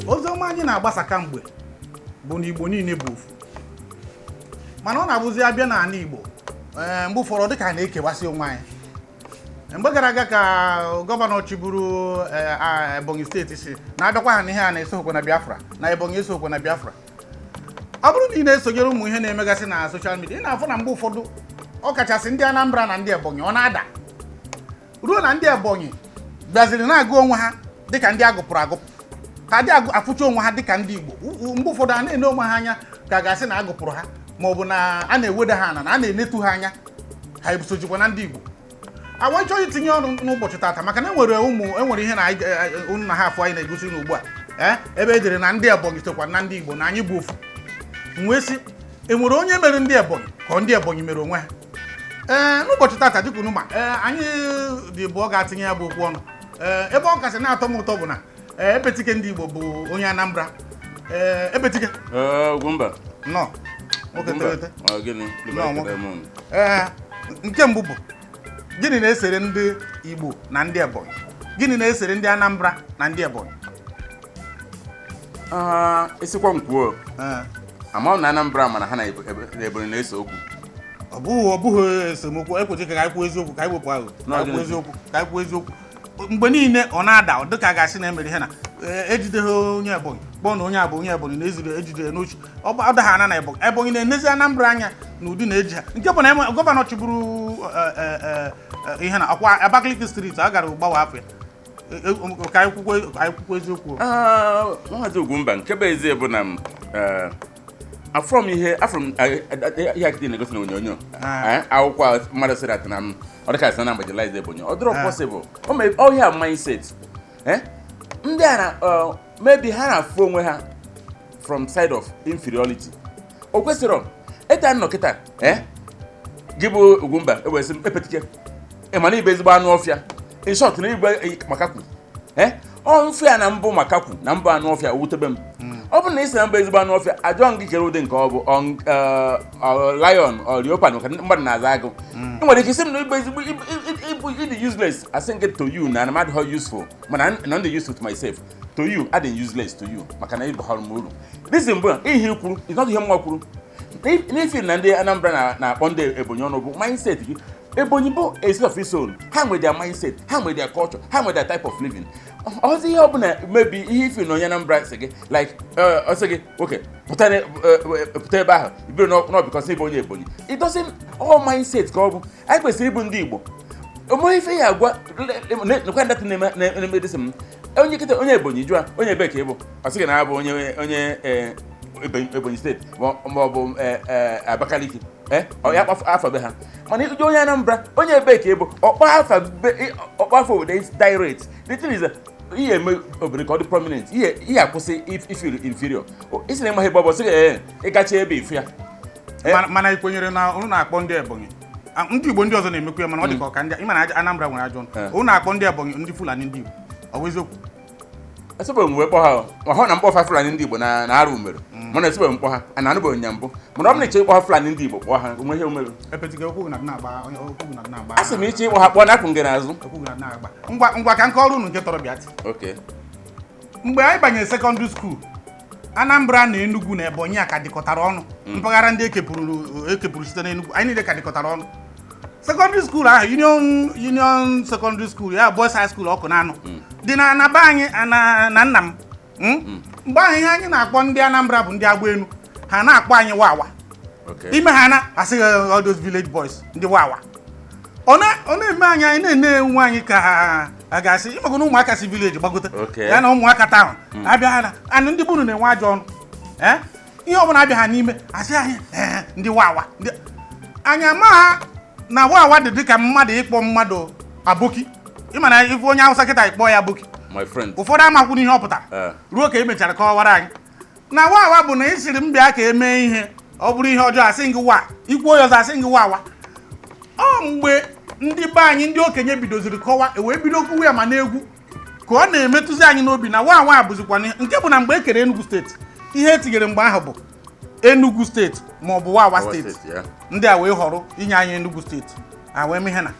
Ozi ọma anyị na-agbasa kamgbe bụ na Igbo niile bụ ofu, mana ọ na-abụzi abịa n'ala Igbo, ee, mgbe ụfọdụ dịka a na-ekewasị onwe anyị. Mgbe gara aga ka gọvanọ chịburu Ebonyi steeti si na-abịakwa ha n'ihe a na-esoghokwa na Biafra, na Ebonyi esoghokwa na Biafra. Ọ bụrụ na ị na-esonyere ụmụ ihe na-emegasị na social media, ị na-afụ na mgbe ụfọdụ, ọ kachasị ndị Anambra na ndị Ebonyi, ọ na-ada ruo na ndị Ebonyi bịaziri na-agụ onwe ha dịka ndị agụpụrụ agụpụ, ha dị afụcha onwe ha dịka ndị Igbo. Mgbe ụfọdụ a na-ene onwe ha anya ka a ga-asị na agụpụrụ ha, ma ọ bụ na a na-eweda ha ana, na a na-enetu ha anya, ha esojikwa na ndị Igbo. Awa chọghị itinye ọnụ n'ụbọchị tata, maka na enwere ụmụ enwere ihe na unu na ha afọ anyị na-egosi unu ugbu a, ee, ebe e dere na ndị Ebonyi sokwa na ndị Igbo, na anyị bụ ofu. M wee sị, enwere onye mere ndị Ebonyi ka ọ ndị Ebonyi mere onwe ha? Ee, n'ụbọchị tata, dịka unu ma, ee, anyị dị bụ ọ ga-atinye ya bụ okwu ọnụ. Ee, ebe ọ kasị na-atọ m ụtọ bụ na, ee, Epetike ndị Igbo bụ onye Anambra. Ee, Epetike. Ee, Ugwumba. Nnọọ, nwoke. Ugwumba. Teghete. Ọ gịnị? Nnọọ, nwoke. Ee, nke mbụ bụ, gịnị na-esere ndị Igbo na ndị Ebonyi? Gịnị na-esere ndị Anambra na ndị Ebonyi? Ah, esikwa m kwuo, Ee, ama m na Anambra mana ha na Ebonyi na-ese okwu. Ọ bụghị esemokwu ekwesịghị ka anyị kwuo eziokwu, ka anyị wepụ aghụghọ, ka anyị kwuo N'ọdịnihu. eziokwu, ka anyị kwuo eziokwu. Mgbe niile ọ na-ada, ọ dịka a ga-asị na emere ihe na ejideghị onye Ebonyi kpọọ na onye a bụ onye Ebonyi na eziri ejidere n'ochi. Ọ bụ ọdaghị ana na Ebonyi. Ebonyi na-enezi Anambra anya na ụdị na-eji ha, nke bụ na gọvanọ chịburu ihe na ọkwa Abakaliki steeti a gara gbawa afọ ya. Ka anyị kwukwo eziokwu. Ah, Maazị Ugwumba, nke bụ ezie bụ na m afọrọ m ihe afọrọ m ihe akịdị na-egosi na onyonyo. Ah. Akwụkwọ a mmadụ sịrị atị na m ọ dịka sị na marginalize Ebonyi, ọ dịrọ Ah. possible. O mee ọhịa mindset. Ndị a na maybe ha na-afụ onwe ha from side of inferiority. O kwesịrọ ịta nnọ kịta. Gị bụ Ugwumba, ewesị m Epetike, ị ma na ibe ezigbo anụ ọfịa, in short na igbe makakwu, ọ mfe ya na mbụ makakwu na mbụ anụ ọfịa wutebe m. Ọ bụrụ na ị sị na mbụ ezigbo anụ ọfịa, ajụọ m gị kere ụdị nke ọ bụ ọ lion, ọ leopard, maka mmadụ na-aza agụ. Ị nwere ike isi m na igbe ezigbo ịbụ ịdị useless. Asị nke to you na m adịghị useful, mana na ndị useful to myself, to you adịghị useless to you, maka na ịbahara m uru. Reason bụ na ihe i kwuru is not ihe mwa kwuru n'ifi na ndị Anambra na-akpọ ndị Ebonyi ọnụ bụ mindset gị. Ebonyi bụ a state of its own. Ha nwere their mindset, ha nwere their culture, ha nwere their type of living. Ọzọ, ihe ọbụla maybe ihe ifi na onye Anambra sị gị, like ọ sị gị oke pụta pụta ebe ahụ ibiri nọ because ịbụ onye Ebonyi, it doesn't all mindset ka ọ bụ. Anyị kwesịrị ịbụ ndị Igbo. Onwe ife ya agwa nekwa ndatị na-eme dịsị m onye kịta onye Ebonyi jụa onye ebe ka ị bụ, ọ sị gị na abụ onye Ebonyi steeti ma ọ bụ Abakaliki. Ọ ya kpafụ afa be ha. Mana ịjụ onye Anambra onye ebe ka ị bụ, ọkpọ afa be, ọkpọ afa obodo is direct. The thing is that ihe eme obodo ka ọ dị prominent, ihe akwụsị ifeel inferior. Isi na ịmaghị ebe ọ bụ, sị gị ee, ịgacha ebe ifu ya. Mana ị kwenyere na unu na-akpọ ndị Ebonyi, ndị Igbo ndị ọzọ na-emekwa ya, mana ọ dị ka ọka ndị ịma na Anambra nwere ajọ ọnụ. Unu na-akpọ ndị Ebonyi ndị Fulani ndị Igbo, ọ bụ eziokwu? Esobeghị m wee kpọ ha, ma hụ na mkpọ ha Fulani ndị Igbo na arụ mere, mana esobeghị m kpọ ha, a na-anụbeghị nya mbụ. Mana ọ bụrụ na ịchọ ịkpọ ha Fulani ndị Igbo, kpọọ ha onwe ihe omerụ. Epetike, okwu gị na na-agba onye okwu gị na na-agba. A sị m ịchọ ịkpọ ha, kpọọ, na-akwụ gị n'azụ. Okwu gị na na-agba. Ngwa ngwa, ka nke ọrụ unu nke tọrọ bịa tị. Mgbe anyị banyere secondary school, Anambra na Enugu na Ebonyi a ka dịkọtara ọnụ. Mpaghara ndị ekepụrụ site n'Enugu, anyị niile ka dịkọtara ọnụ. Secondary school ahụ, Union Secondary School, ya Boys High School ọkụ na anọ dị na anaba anyị na nna m. Mgbe ahụ, ihe anyị na-akpọ ndị Anambra bụ ndị agba enu. Ha na-akpọ anyị wawa. Ime ha na asịghị all those village boys, ndị wawa. Ọ na-eme anyị, anyị na-ene onwe anyị ka a ga-asị ịmago na ụmụaka si village gbagote ya na ụmụaka town abịa ha na anụ ndị bunu na-enwe ajọ ọnụ. Ee, ihe ọbụla abịa ha n'ime, asị anyị, ee, ndị wawa. Ndị anyị ama ha na wawa dị dịka mmadụ ịkpọ mmadụ aboki. Ịma na ifu onye Hausa kịta, ịkpọ ya aboki. My friend. Ụfọdụ amakwụ ihe ọ pụtara ruo ka e mechara kọwara anyị na wawa bụ na ị sịrị m bịa ka emee ihe, ọ bụrụ ihe ọjọọ, asị gị wa, ikwuo ya ọzọ, asị gị wawa. Ọ mgbe ndị be anyị, ndị okenye, bidoziri kọwa, e wee bido kwuwe ya ma n'egwu ka ọ na-emetụzi anyị n'obi na wawa bụzikwa nke bụ na mgbe e kere Enugu Steeti, ihe etinyere mgbe ahụ bụ Enugu Steeti ma ọ bụ Wawa Wawa Steeti. Steeti, yeah. Ndị a wee họrọ inye anyị Enugu Steeti, a wee mee ihe na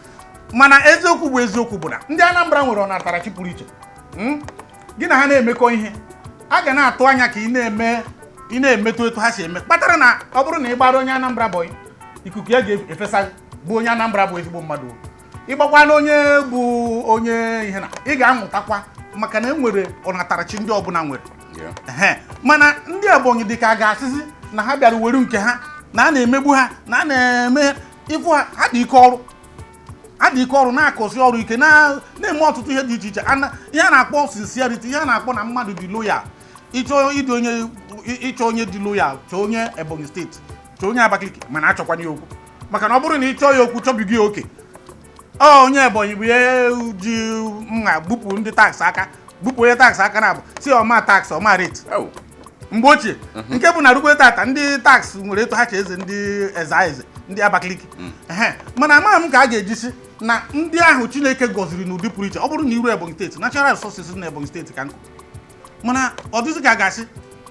mana eziokwu bụ eziokwu bụ na ndị Anambra nwere ọnatarachi pụrụ iche. Gị na ha na-emekọ ihe, a ga na-atụ anya ka ị na-eme, ị na-emetụ etu ha si eme, kpatara na ọ bụrụ na ị gbara onye Anambra boy, ikuku ya ga-efesa gị, bụ onye Anambra bụ ezigbo mmadụ o. Ịgbakwa na onye bụ onye ihe na ị ga-amụtakwa, maka na e nwere ọnatarachi ndị ọbụla nwere. Ehe. Mana ndị Ebonyi dị ka a ga-asịzi na ha bịara were nke ha, na a na-emegbu ha, na a na-eme ịfụ ha. Ha dị ike ọrụ, ha dị ike ọrụ, na-akụsi ọrụ ike, na-eme ọtụtụ ihe dị iche iche. Ihe a na-akpọ sincerity, ihe a na-akpọ na mmadụ dị loyal. Ịchọ ịdị onye, ịchọ onye dị loyal, chọọ onye Ebonyi Steeti, chọọ onye Abakaliki. Mana achọkwana ya okwu, maka na ọ bụrụ na ị chọọ ya okwu, chọbigo ya oke. Ọ onye Ebonyi bụ ihe ji mma gbupụ ndị tax aka, gbupụ onye tax aka na abụ si ọma tax ọma rate Oh. mgbe ochie, nke bụ na rukwe tata, ndị tax nwere etu ha chi eze, ndị eze eze ndị Abakaliki. Ehe, mana amaghị m ka a ga-eji si na ndị ahụ Chineke gọziri n'ụdị pụrụ iche. Ọ bụrụ na iru Ebonyi Steeti, natural resources na Ebonyi Steeti ka nkụ, mana ọ dịzị ka a ga-asị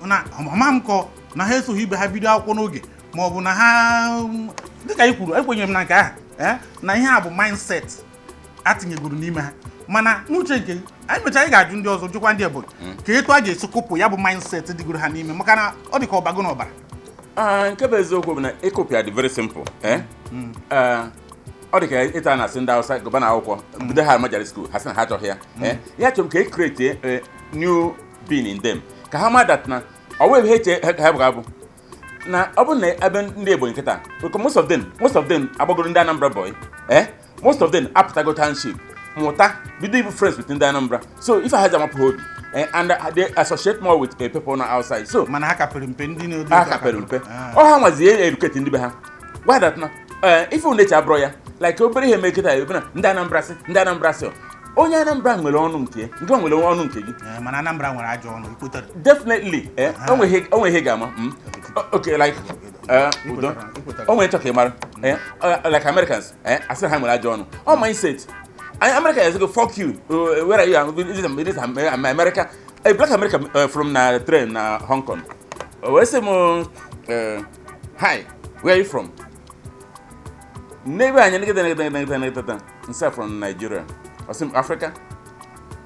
na ọma m kọ na ha esoghị ibe ha bido akwụkwọ n'oge, ma ọ bụ na ha, dịka i kwuru, ekwenyere m na nke ahụ, na ihe a bụ mindset atinyegoro n'ime ha. Mana n'uche nke anyị, mechaa, anyị ga-ajụ ndị ọzọ, jụkwa ndị Ebonyi ka etu a ga-esi kụpụ ya bụ mindset dịgoro ha n'ime, maka na ọ dị ka ọbago n'ọbara. Ah, nke bụ eziokwu bụ na ịkụpịa dị very simple, eh? Ah, ọ dị ka ịta na-asị ndị Hausa gụba na akwụkwọ, bido ha almajiri school, ha sị na ha achọghị ya, eh? Ya chọrọ m ka e create a new being in them, ka ha ma that na ọ bụghị ihe eche ha bụ abụ na ọ bụrụ na ebe ndị Ebonyi nkịta, because most of them agbagoro ndị Anambra boy, eh? Most of them apụtago township, mụta, bido ịbụ friends with ndị Anambra. So ife ha ji amapụ ha obi, eh, and they associate more with people na outside, so Mana ha ka pere mpe, ndị na-edo. Ha ka pere mpe. Ọ ha nwazi educate ndị be ha. Gwa that na ife unu eche abụrọ ya, like obere ihe mee kịta ebe na ndị Anambra sị, ndị Anambra sị, onye Anambra nwere ọnụ nke nke nwere ọnụ nke gị. Eh, mana Anambra nwere ajọ ọnụ, ikwetere? Definitely, o nwere ihe ga-ama. Okay, like udo. Ikwetara. O nwere nchọ ka ị mara, like Americans, asị ha nwere ajọ ọnụ, ọ mindset. Anyị America is go fuck you, where are you? This is America. A black America from na train na Hong Kong wee sị m, "Hi, where are you from?" N'ebe anyị negede negede negede negede, nsị from Nigeria. Ọ sị m Africa.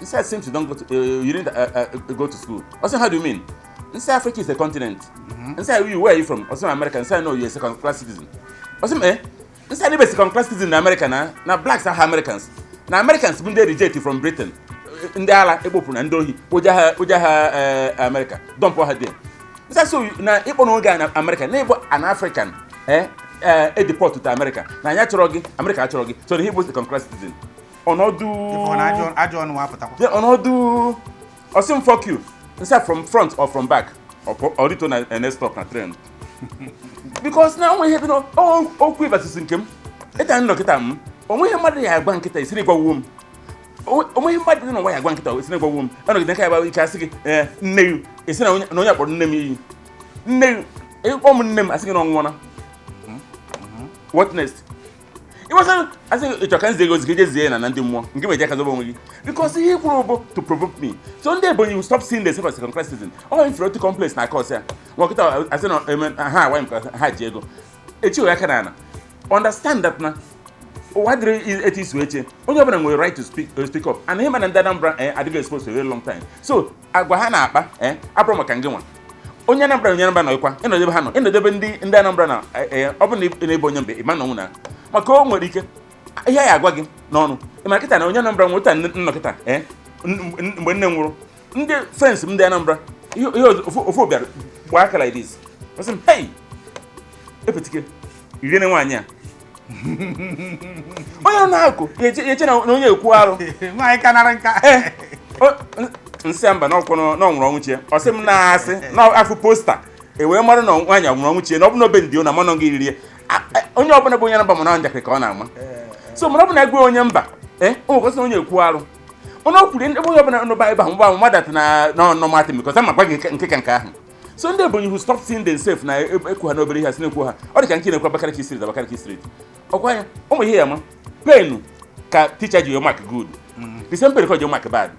Nsị seems you don't go to you didn't go to school. Ọ sị, "How do you mean?" Nsị Africa is a continent. Nsị you, where are you from? Ọ sị m America. Nsị no, you're a second class citizen. Ọ sị m eh. Nsị anyị bụ second class citizen na America, na blacks are Americans, na Americans bụ ndị reject from Britain, ndị ala ekpopụrụ na ndị ohi kpoja ha America, dump ha there. Nsị so na ịkpọ n'oge a na America na ịbụ an African, e deport to America, na anyị achọrọ gị, America achọrọ gị, so na ịbụ second class citizen ọnọdụ. Ịfụ na ajọ ọnụ apụtakwa. Then ọnọdụ ọsị m fuck you. Nsị from front or from back, or rito na next stop na train, because na onwe ihe dị n'okwu versus nke m ịta nnọ kịta m, onwe ihe mmadụ ya agwa nkịta esiri gwawuo m, onwe ihe mmadụ dị n'ụwa ya agwa nkịta esiri gwawuo m. Ọnọgide nke ya gba ike, asị gị ee nne gị esi na onye akpọrọ nne m iyi, nne gị ịkpọ m nne m, asị gị na ọ nwụọna. What next? Ịgbasa asị gị ịchọ ka nzie gị ozi ka ije zie ya na ndị mmụọ nke meji aka zọba onwe gị, because ihe kwuru bụ to provoke me. So ndị Ebonyi will stop seeing themselves as second class citizen. Ọ inferiority complex na cause ya. Nwa nkịta asị na eme ha awa m ka ha ji ego echighị aka na ana. Understand that na ụwa dịrị etu isi eche, onye ọbụla nwere right to speak up, and ihe mana ndị Anambra adịghị exposed for a very long time, so agwa ha na-akpa abụrụ maka ngị nwa onye Anambra. Onye Anambra nọ ịkwa ịnọdebe ha nọ ịnọdebe ndị Anambra na ọ bụ na ị na-ebe onye mbe ịma na ọnwụ na maka o nwere ike ihe ya agwa gị n'ọnụ. Ịma kịta na onye Anambra nwere taa nnọ kịta, mgbe nne m nwụrụ, ndị friends m ndị Anambra, ihe ofu bịara gbaa aka like this, ọ sị m, "Hey, epetike iriene nwaanyị a." Onye nọ n'akụ ya eche na onye ekwu arụ. Nwaanyị ka nara nka. Ee, nsị ya mba, na ọkwụ na ọ nwụrụ ọnwụ chie. Ọ sị m na-asị na afụ poster e wee mara na nwaanyị nwụrụ ọnwụ chie, na ọ bụ na obe ndị na manọ gị riri ya. Onye ọbụla bụ onye Anambra mana njakịrị ka ọ na-ama. So mana ọ bụ na egwe onye mba Ee, o nwekwasị onye ekwu arụ onye o kwuru ebe onye ọbụla nọba ebe ahụ mgbe ahụ mmadụ na na normal thing, because ama gwa gị nke ka nke ahụ. So ndị Ebonyi who stop seeing themselves na ekwu ha n'obere ihe a sị na-ekwu ha, ọ dị ka nke na-ekwu Abakaliki Street, Abakaliki Street ọkwa ya. Ụmụ ihe ya ma pen ka teacher ji mark good, the same pen ka o ji mark bad.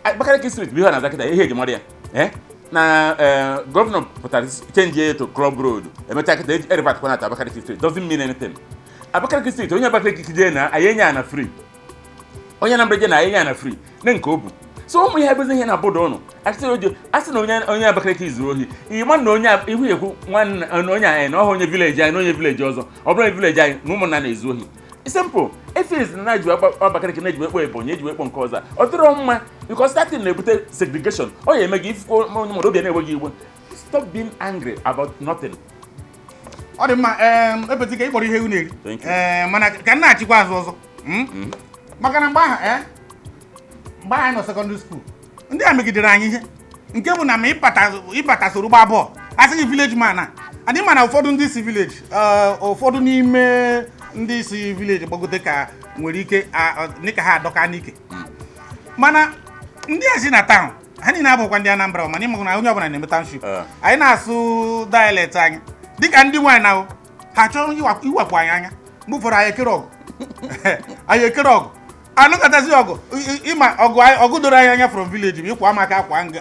Abakaliki Street bụ ihe a na-aza kịta, ihe eji mara ya, na governor pụtara change ya to Club Road. Emechaa kịta e-revert kwa na Abakaliki Street. Doesn't mean anything. Abakaliki Street, onye Abakaliki jee na anyị enye ya na free, onye Anambra jee na anyị enye ya na free ne nke o bu. So ụmụ ihe bụzi ihe na bodo ụnụ asị ojo asị na onye Abakaliki zuru ohi, ịma na onye ihu ekwu nwanne na onye anyị na ọha onye village anyị na onye village ọzọ, ọ bụrụ onye village anyị na ụmụnna na-ezu ohi. Simple efes na na-eji Abakaliki na-eji ekpo Ebonyi, eji ekpo nke ọzọ. Ọ dịrọ mma, because that thing na-ebute segregation. Ọ ya eme gị ifukwo onye mmadụ obi na-enwe gị igwe. Stop being angry about nothing. Ọ dị mma. Epetike, ịkpọrọ ihe ewu na-eri. Thank you. Ee, mana ka m na-achịkwa azụ ọzọ, Maka na mgbe ahụ, mgbe anyị nọ secondary school, ndị a megidere anyị ihe nke bụ na ma ịbata soro gbaa bọọlụ, asị gị village man a adị. Ma na ụfọdụ ndị si village, ụfọdụ n'ime ndị si village gbagote ka nwere ike dịka ha adọka n'ike, mana ndị a si na town, ha niile abụkwa ndị Anambra. Mana ịmakwa na onye ọbụla na-eme township, anyị na-asụ dialect anyị dịka ndị nwaanyị na ha chọrọ iwepụ anyị anya. Mgbe ụfọdụ anyị ekere ọgụ, anyị ekere ọgụ, anụkọtazi ọgụ. Ịma ọgụ ọgụ doro anyị anya from village bụ ịkwa amaka akwa anyị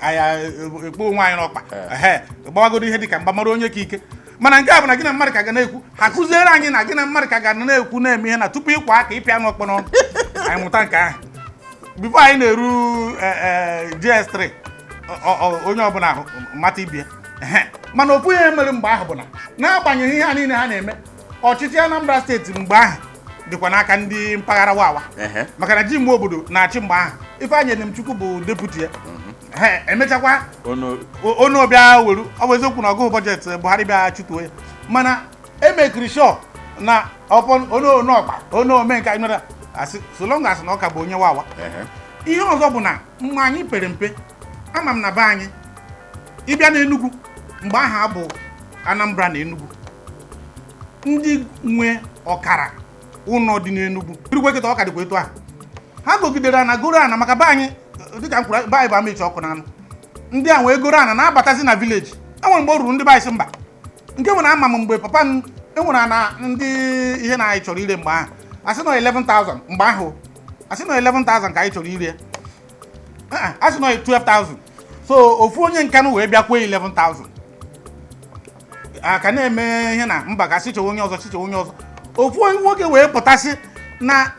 ekpo onwe anyị n'ọkpa. Ehe, gbawagodo ihe dịka mgba mara onye ka ike. Mana nke a bụ na gị na mmadụ ka ga na-ekwu, ha kụziere anyị na gị na mmadụ ka ga na-ekwu, na-eme ihe na tupu ịkwa aka ịpịa n'ọkpọ n'ọnụ. Anyị mụta nke ahụ before anyị na-eru JS3, onye ọbụla ahụ mata ibie. Ehe. Mana ofu ihe mere mgbe ahụ bụ na n'agbanyeghị ihe a niile ha na-eme, ọchịchị Anambra Steeti mgbe ahụ dịkwa n'aka ndị mpaghara Wawa, maka na ji mgbe obodo na-achị mgbe ahụ, Ifeanyị Enemchukwu bụ deputy ya. Ehe, emechakwa Ono. Onu ọbịa weru. Ọ bụ eziokwu na ọgụgụ budget Buhari bịa chụtuo ya, mana emekiri sure na ọpọ onu onu ọkpa onu ome nke anyị mere asị, so long as na ọ ka bụ onye Wawa. Ihe ọzọ bụ na mgbe anyị pere mpe, ama m na be anyị, ịbịa n'Enugu mgbe ahụ bụ Anambra na Enugu, ndị nwe ọkara ụlọ dị n'Enugu birikwe kịta, ọka dịkwa etu ahụ. Ha gogidere ana goro ana, maka be anyị, dịka m kwuru, be anyị bụ amaechi ọkụ na anụ. Ndị a wee goro ana na-abatazi na village. Enwere mgbe o ruru, ndị be anyị sị mba. Nke nwere ama m mgbe papa m enwere ana ndị ihe na anyị chọrọ ire mgbe ahụ, asị nọ 11,000 mgbe ahụ, asị nọ 11,000 ka anyị chọrọ ire. Ah, asị nọ 12,000. So ofu onye nkanụ wee bịa kwee 11,000, a ka na-eme ihe na mba, ka sịchewe onye ọzọ, sịchewe onye ọzọ. Ofu onye nwoke wee pụtasị na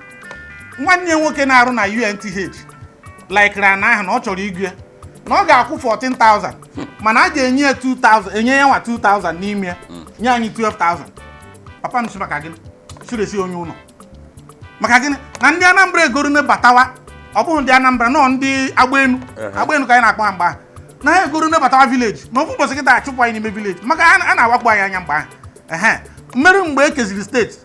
nwanne ya nwoke na-arụ na UNTH laikiri ana ahụ, na ọ chọrọ igwe, na ọ ga-akwụ 14,000, mana a ga-enye ya 2,000, enye ya nwa 2,000 n'ime ya, nye anyị 12,000. Papa m sị, maka gịnị siresi onye ụlọ? Maka gịnị na ndị Anambra egoro batawa? Ọ bụghị ndị Anambra nọ, ndị Agbaenu. Agbaenu ka anyị na-akpọ ha mgbe ahụ, na ha egoro batawa village na ofu ụbọchị kịta achụpụ anyị n'ime village, maka a na-awakpo anyị anya mgbe ahụ. Ehe, mmeri mgbe e keziri steeti,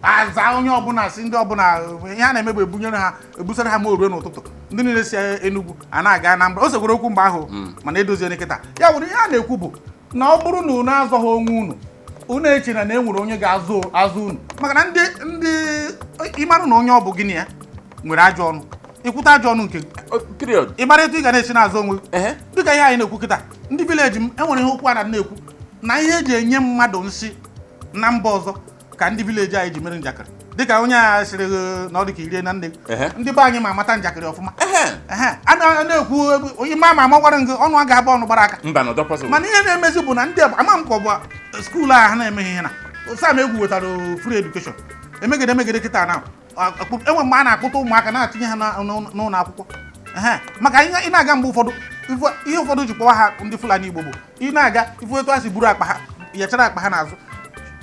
aza onye ọbụla si ndị ọbụla ihe a na-eme bụ ebunyere ha, ebusara ha ma orue n'ụtụtụ, ndị niile si Enugu a na-aga Anambra. O sekwara okwu mgbe ahụ, mana edoziene kịta. Ya nwere ihe a na-ekwu bụ na ọ bụrụ na unu azọghị onwe unu, unu eche na e nwere onye ga-azụ azụ unu, maka na ndị ịmarụ na onye ọ bụ gịnị ya nwere ajọ ọnụ, ịkwụta ajọ ọnụ nke gị. Period. Ị mara etu ị ga na-esi na-azụ onwe gị. Dịka ihe anyị na-ekwu kịta, ndị village m, enwere ihe okwu a na-ekwu na ihe eji enye mmadụ nsị na mba ọzọ ka ndị village anyị ji mere njakịrị, dịka onye a sịrị gị na ọ dị ka irie na nne gị. Ndị be anyị ma amata njakịrị ọfụma. Ehe, a na-ekwu onye ma amakwara gị ọnụ a ga-abụ ọnụ gbara aka. Mba, na ọdọ possible. Mana ihe na-emezi bụ na ndị ama m ka ọ bụ school a ha na-emeghe ihe na Sam Egwu wetara free education, emegide emegide kịta na enwe mgbe a na-akpụta ụmụaka na-atinye ha n'ụlọ akwụkwọ. Ehe, maka ihe ị na-aga mgbe ụfọdụ, ihe ụfọdụ ji kpọwa ha ndị Fulani Igbo bụ ị na-aga ifu etu ha si buru akpa ha, yachara akpa ha n'azụ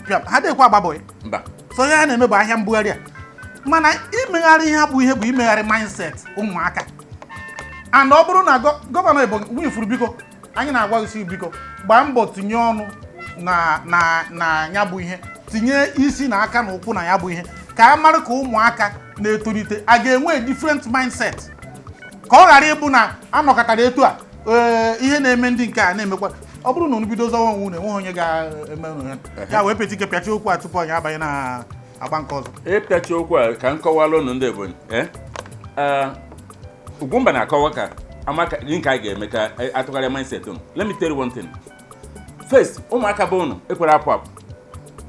pịam, ha dịkwa agba bọyị. Mba. So ihe ha na-eme bụ ahịa mbugharị a. Mana imegharị ihe bụ ihe bụ imegharị mindset ụmụaka. And ọ bụrụ na governor Ebonyi Nwifuru, biko, anyị na-agwa gị sị biko gbaa mbọ tinye ọnụ na ya bụ ihe, tinye isi na aka na ụkwụ na ya bụ ihe, ka a mara ka ụmụaka na-etolite a ga-enwe different mindset, ka ọ ghara ịbụ na anọkọtara etu a. Ee, ihe na-eme ndị nke a na-emekwa, ọ bụrụ na unu bido zọwa onwe unu, enweghị onye ga-eme unu ya. Ya wee petike pịachi okwu a tupu anyị abanye na Agba nke ọzọ. Ịpịachi okwu a ka m kọwara unu ndị Ebonyi, eh? Eh, Ugwumba na-akọwa ka amaka nke a ga-eme ka atụgharịa mindset unu. Let me tell you one thing first. Ụmụaka bụ unu ekwere apụ apụ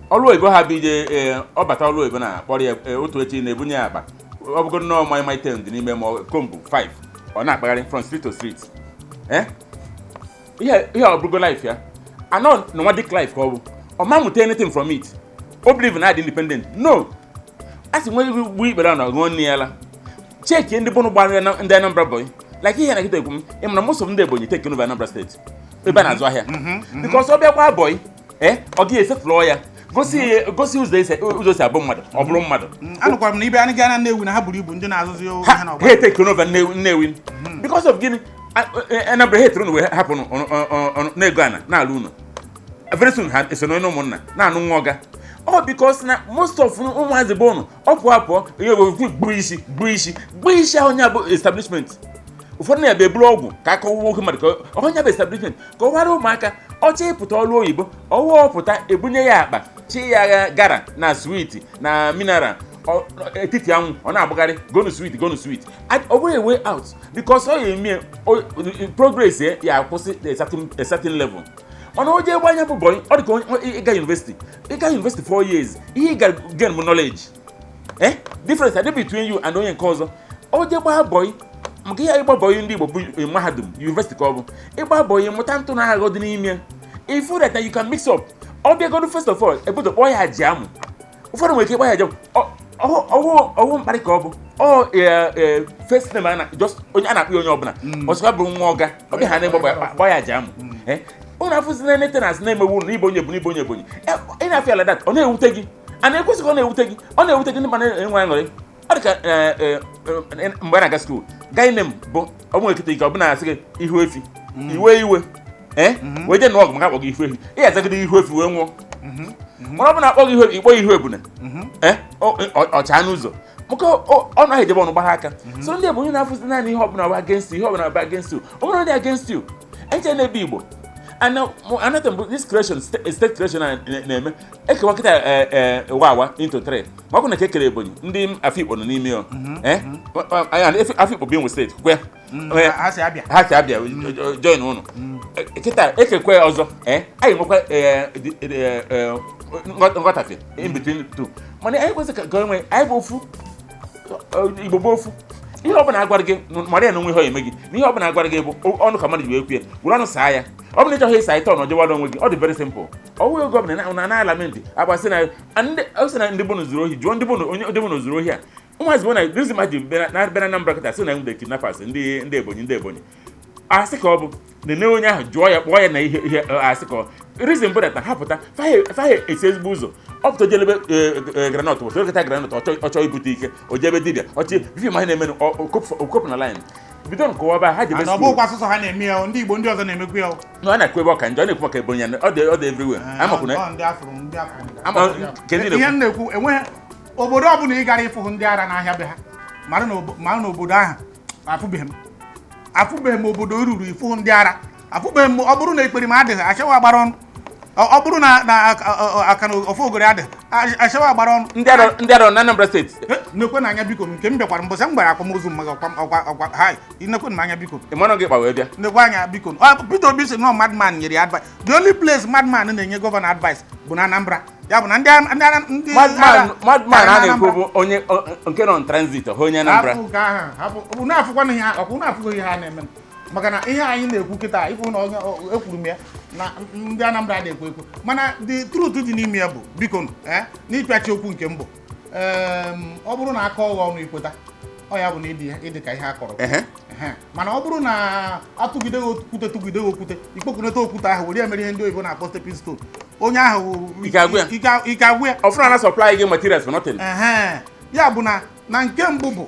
ọrụ oyibo, ha bụ ije ọbata ọrụ oyibo na akpọrọ ya otu echi na-ebunye ya akpa, ọ bụgoro na ọmai mai 10 dị n'ime, ma kombu 5, ọ na-akpagharị from street to street, eh? Ihe ihe ọ bụrụgo life ya anọ, nomadic life ka ọ bụ. Ọ ma mụta anything from it. O believe na adị independent, no. A sị nwere gbuo ikpere na ṅụọ nne ya la cheki ndị bụnụ gbara na ndị Anambra boy, like ihe na kịta ekwu m. Ị mara most of ndị Ebonyi take over Anambra State ebe a na-azụ ahịa, because ọ bịakwa boy, eh, ọ gị esetụlụ ya, gosi gosi ụzọ esi abụ mmadụ, ọ bụrụ mmadụ. Anụkwara m na ibe anyị gaa na Nnewi na ha buru ibu, ndị na-azụzi ihe ha na ha ọgba. Etake over Nnewi because of gịnị? Anambra ha etoro unu wee hapụ na-ego ana na-alụ unu. Very soon ha eso n'onye ụmụnna na-anụ nwa ọga ọ, because na most of ụmụazị bụ ụnụ ọ pụọ apụọ ihe bụ gbuo isi, gbuo isi, gbuo isi ahụ. Onye bụ establishment ụfọdụ na-ebe eburu ọgwụ ka akọwa nwoke mmadụ ka onye bụ establishment ka ọ wara ụmụaka ọcha ịpụta ọrụ oyibo, ọwa ọpụta ebunye ya akpa chi ya gara na sweet na mineral etiti anwụ, ọ na-agbagharị gonu sweet, gonu sweet. Ọ bụrụ a way out, because ọ ya eme progress ya akwụsị a certain level. Mana o jee gbanye bụ boy, ọ dị ka ịga university, ịga university 4 years, ihe ị ga gain bụ knowledge, eh, difference adị between you and onye nke ọzọ. O jee gbaa boy, maka ihe ịgba boy ndị Igbo bụ mahadum, university ka ọ bụ. Ịgba boy, mụta ntụ na aghọ dị n'ime ifu that you can mix up. Ọ bịagodu, first of all, ebodo kpọọ ya ji amụ. Ụfọdụ nwere ike ịkpọ ya ji amụ ọwụ mkparị ka ọ bụ ọ first name a na just onye a na-akpọ ya, onye ọbụla ọsọkwa bụrụ nwa ọga, ọ bịa ha na-egba kpọ ya ji amụ. Ụnụ afụzi na enete na asị na-emewu ụnụ ịbụ onye Ebonyi, ịbụ onye Ebonyi. Ị na-afịa like that, ọ na-ewute gị. A na-ekwesịghị ọ na-ewute gị, ọ na-ewute gị. Ndị ma na-enwe aṅụrị, ọ dị ka mgbe a na-aga school, guy name bụ ọ nwere nkịta ike ọ bụla asị gị ihu efi, iwe iwe ee wee jee nụọ ọgụ maka akpọ gị ihu efi, ị ga-azagide ihu efi wee nwụọ. Mana ọ bụ na akpọ gị ihu efi, ikpọ ihu ebune, ee, ọ chaa n'ụzọ maka ọ naghị ejebe ọnụ gbagha aka. So ndị Ebonyi na-afụzi naanị ihe ọbụla bụ against you, ihe ọbụla bụ against you, ọ bụrụ ndị against you eche n'ebe Igbo. And another bụ this creation, state creation a na-eme ekewa kịta wawa into three, ma ọ bụ na ka ekere Ebonyi, ndị Afikpo nọ n'ime ya, eh. Afikpo bụ Imo State kwe. Ha si abịa. Ha si abịa join ụnụ kịta ekekwe ọzọ, eh, anyị nwekwa nghọtafie in between two. Mana anyị kwesịrị ka enwe anyị bụ ofu Igbo bụ ofu. Ihe ọbụla agwara gị mara ya na onwe ihe ọ eme gị na ihe ọbụla agwara gị bụ ọnụ ka mmadụ ji wee kwue, were ọnụ saa ya. Ọ bụrụ na ị chọghị ịsa ịtọ na ọjọwara onwe gị, ọ dị very simple. Ọ bụghị oge ọbụla na na lamenti agbasị na ndị ọ sị na ndị bụnụ zuru ohi. Jụọ ndị bụnụ onye ndị bụnụ zuru ohi a. Ụmụazị bụ na reason ma ji bịa na bịa na Anambra kịta sị na ndị kidnappers, ndị Ebonyi, ndị Ebonyi asị ka ọ bụ nene onye ahụ, jụọ ya, kpọọ ya na ihe ihe asị ka ọ reason bụ that ha pụta fahe esi ezigbo ụzọ ọ pụta jelebe groundnut bụ kịta groundnut, ọchọ ibute ike o jebe dibịa ọchị bifi ma ihe na-emenụ okopụ na line bido nke ụwa ha jebe And ọ school. bụghịkwa sọsọ ha na-eme ya o, ndị Igbo ndị ọzọ na-emekwa ya o. Na ọ na-ekwu ebe ọ ka njọ, ọ na-ekwu maka Ebonyi, ọ dị everywhere. Amakwu na Ọ ndị afụrụ, ndị afụrụ. Ama kedu Ihe na-ekwu m na-ekwu, enweghị obodo ọbụla ị gara ịfụhụ ndị ara n'ahịa be ha, mara na obodo ahụ afụbeghị m obodo ruru ịfụhụ ndị ara. Afụbeghị m. Ọ bụrụ na ekperi m adịghị achawa agbara ọnụ, ọ bụrụ na aka na ofe ogori adịghị achawa agbara ọnụ. Ndị arọ na Anambra State. Nekwe na anya biko, nke m bịakwara mbọsị m gbara akwamozu mmaga ọkwa ọkwa ọkwa hai, inekwe m anya biko. Ịmanụ gị kpa wee bịa. Nekwe anya biko. Ọ, Peter Obi sị nọ madman nyere ya advice. The only place madman na-enye governor advice bụ na Anambra. Ya bụ na ndị madman ara madman a karịrị na-ekwu Anambra. bụ onye nke nọ on transit hụ onye Anambra. Hapụ nke ahụ, hapụ. Unu afụkwana ihe ọkwa unu afụgo ihe ha na-eme, maka na ihe anyị na-ekwu kịta ịfụ na onye ekwuru m ya na ndị Anambra na-ekwu ekwu, mana the truth dị n'ime ya bụ biko nụ, n'ịpịachi okwu nke mbụ, ọ bụrụ na aka ọghọ ọnụ ikweta ọ ya bụ na ịdị ka ihe a kọrọ. Ehe. Ehe. Mana ọ bụrụ na atụgide gị okwute, tụgide gị okwute, ikpokunete okwute ahụ were ya mere ihe ndị oyibo na-akpọ stepping stone, onye ahụ Ike agwụ ya. Ike agwụ ya. Ọ fụrụ na supply gị materials for nothing. Ehe. Ya bụ na nke mbụ bụ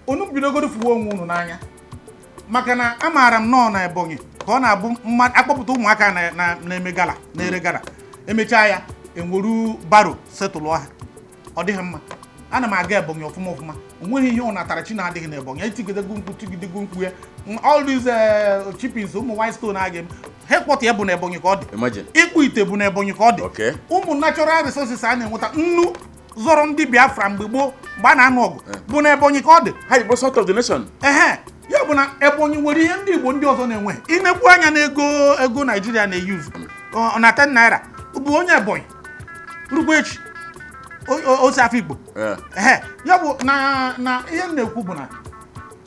unu bidogoro fuwe onwe unu n'anya, maka na amaara m nọọ na Ebonyi ka ọ na-abụ akpọpụta ụmụaka na-eme gala, na-ere gala, emechaa ya enweru baro setụlụ ha. Ọ dịghị mma. Ana m aga Ebonyi ọfụma ọfụma, o nweghị ihe ọ natara chi na-adịghị n'Ebonyi. Etigidego mkpu, tigidego mkpu ya. All these chippings, ụmụ white stone a ga-eme headquarter ya bụ n'Ebonyi ka ọ dị. Imagine. Ịkpụ ite bụ n'Ebonyi ka ọ dị. Okay. Ụmụ natural resources a na-enweta nnu Zọrọ ndị Biafra mgbe gboo, mgbe a na-anụ ọgụ, bụ na Ebonyi ka ọ dị. Ha Igbo, salt of the nation. Ehe, ya bụ na Ebonyi nwere ihe ndị Igbo ndị ọzọ na-enweghị. Inekwu anya na ego Naijiria na-eyuzu na 10 naira bụ onye Ebonyi rukwa echi ose Afikpo. Ehe, ya bụ na ihe m na-ekwu bụ na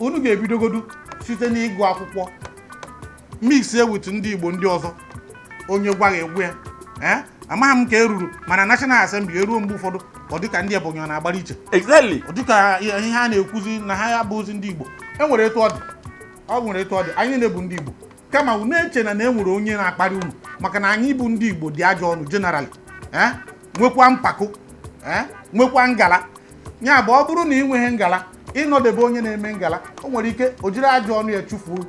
unu ga-ebidogodu site n'ịgụ akwụkwọ, mix with ndị Igbo ndị ọzọ. Onye gwa egwu ya, ee, amaghị m ka e ruru, mana National Assembly eruo mgbe ụfọdụ, ọ dịka ndị Ebonyi ọ na-agbara iche. Ọ dịka ihe a na-ekwuzi na ha abụghịzi ndị Igbo. E nwere etu ọ dị, ọ nwere etu ọ dị. Anyị na-ebu ndị Igbo, kama unu eche na e nwere onye na-akparị unu, maka na anyị bụ ndị Igbo dị ajọ ọnụ generally, ee, nwekwa mpako, ee, nwekwa ngala. Ya bụ, ọ bụrụ na ị nweghị ngala, ịnọdebe onye na-eme ngala, o nwere ike o jiri ajọ ọnụ ya chụfuo,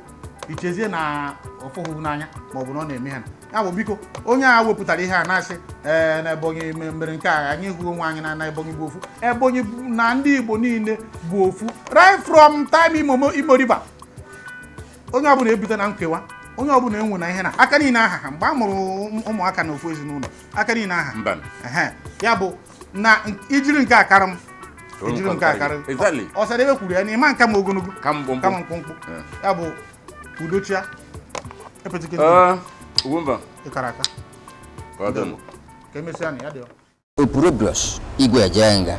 ichezie na ọfụhụ n'anya ma ọ bụ na ọ na-eme ha. Ya bụ, biko, onye a wepụtara ihe a na-asị, ee, na Ebonyi mere nke a, anyị hụ onwe anyị na Ebonyi bụ ofu. Ebonyi na ndị Igbo niile bụ ofu right from time Imo River. Onye ọbụla ebute na nkewa, onye ọbụla enwe na ihe na aka niile aha ha mgbe a mụrụ ụmụaka na ofu ezinụlọ, aka niile aha. Mba. Ehe, ya bụ na ijiri nke a karị m, ejiri nke a karị. Ọsadebe kwuru ya na ịma nka m ogologo Ka mkpụmkpụ. Kama mkpụmkpụ. Ya bụ, udochia epetike. Ugwumba. Ịkara aka. Ka ọ dị. Ka emesịa na ya dị. Opurobios Igwe Ejenga.